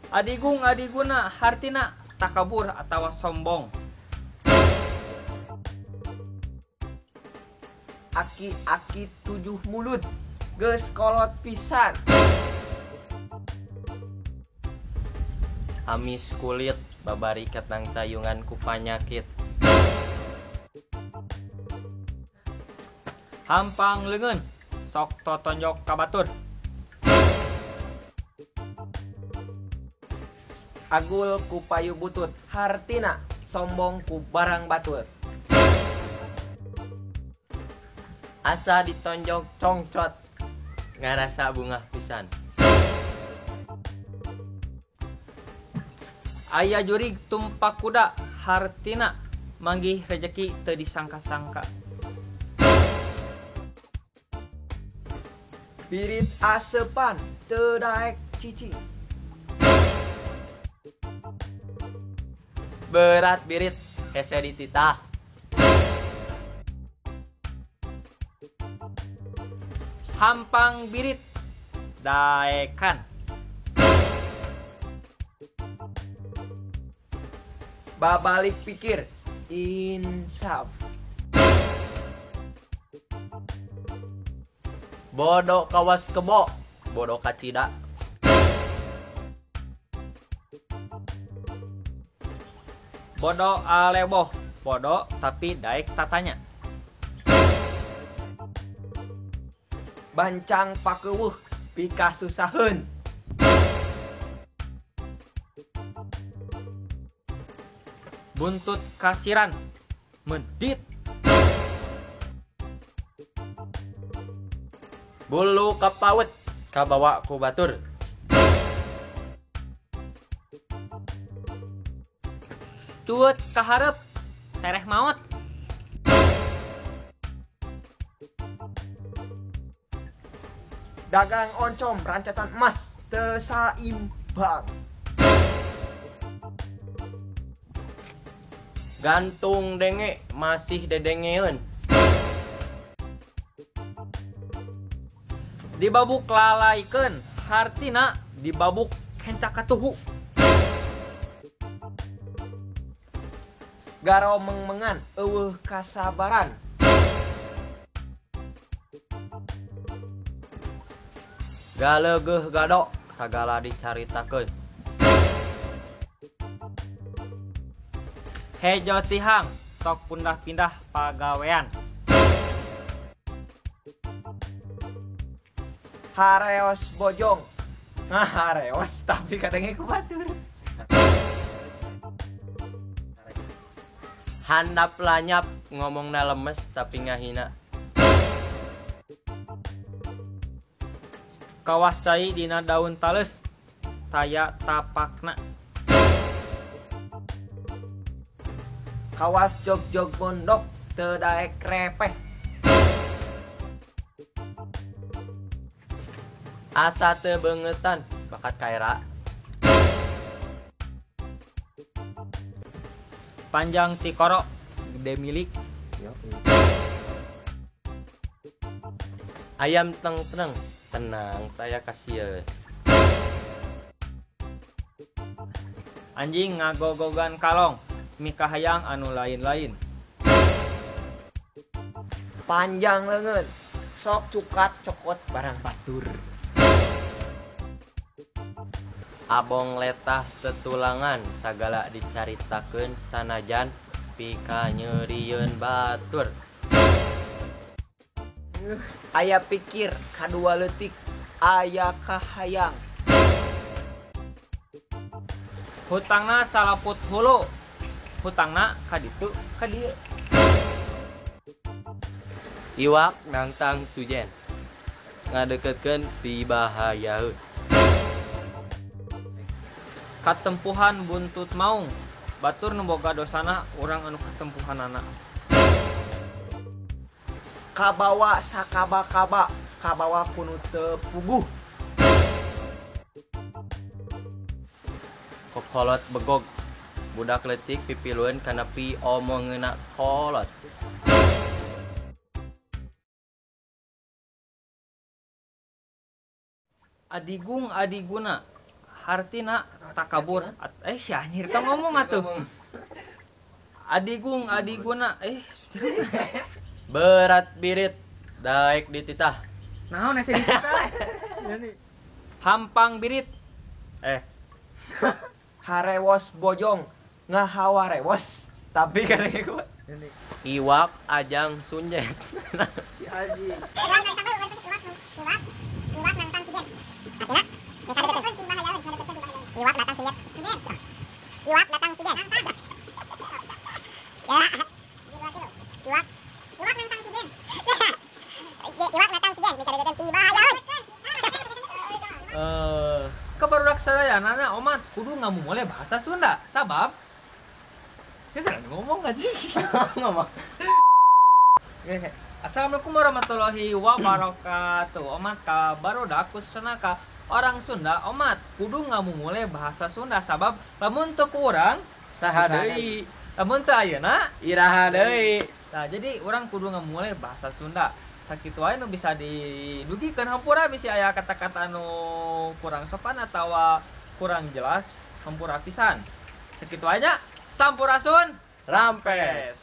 Adigung adiguna hartina takabur atawa sombong. Aki-aki tujuh mulut geus kolot pisan. Amis kulit babari katangtayungan ku panyakit. Hampang leungeun sok totonjok ka batur. Agul ku payu butut hartina sombong ku barang batur. Asa ditonjok congcot ngarasa bungah pisan. Aya jurig tumpak kuda hartina manggih rejeki teu disangka-sangka. Birit aseupan teu daek cicing. Berat birit hese dititah. Hampang birit daekan. Babalik pikir insaf. Bodoh kawas kebo, bodoh kacida. Bodoh aleboh, bodoh tapi daek tatanya. Bancang pakeuweuh pikasusaheun. Buntut kasiran medit. Bulu kapaut kabawa ku batur. Cueut kaharep tereh maot. Dagang oncom rancatan emas teu saimbang. Gantung denge masih dedengeun. Dibabuk lalaikeun hartina dibabuk kenca katuhu. Garo mengmengan eueuh kasabaran. Galeugeuh gado sagala dicaritakeun. Hejo tihang sok pindah-pindah pagawean. Hareos bojong ngahareos tapi kadangnya ku batur. Handap lanyap ngomongna lemes tapi ngahina. Kawas cai dina daun tales taya tapakna. Kawas jog-jog gondok teu daek repeh. Asa teu beungeutan bakat kaera. Panjang tikoro gede milik. Ayam tengtreng tenang taya kasieun. Anjing ngagogogan kalong mikahayang anu lain-lain. Panjang leungeun sok cukat cokot barang batur. Abong letah tetulangan sagala dicaritakeun sanajan pikanyeurieun batur. Aya pikir kadua leutik aya kahayang. Hutangna salaput hulu, hutangna kaditu kadieu. Iwak nangtang sujen ngadeukeutkeun pibahayaeun. Katempuhan buntut maung batur nu boga dosana urang anu katempuhanana. Kabawa sakaba-kaba kabawa kunu teu puguh. Kokolot begog budak leutik pipilueun kana piomongeunna kolot. Adigung adiguna Hartina takabur. Si anjir tong ngomong atuh. Adigung adiguna Berat birit daek dititah. Naon ese dititah? Hampang birit. Harewos bojong ngahawarewos tapi kan ieu Iwak ajang sunjet. Si Aji. Iwak datang sunjet. Iwak datang sunjet. Iwak. Iwak datang sunjet. Iwak datang sunjet. Kebarudak sadayana omat kudu ngamumule bahasa Sunda sabab geus ngomong aja. Ngomong. Assalamualaikum warahmatullahi wabarakatuh. Omat ka barudak khususna ka orang Sunda omat kudu ngamumule bahasa Sunda sabab lamun teu ku urang saha deui, lamun teu ayeuna iraha deui. Nah, jadi urang kudu ngamumule bahasa Sunda. Sakitu wae nu bisa didugikeun hampura bisi aya kata-kata anu kurang sopan atawa kurang jelas, hampura pisan. Sakitu aja. Sampurasun, rampes.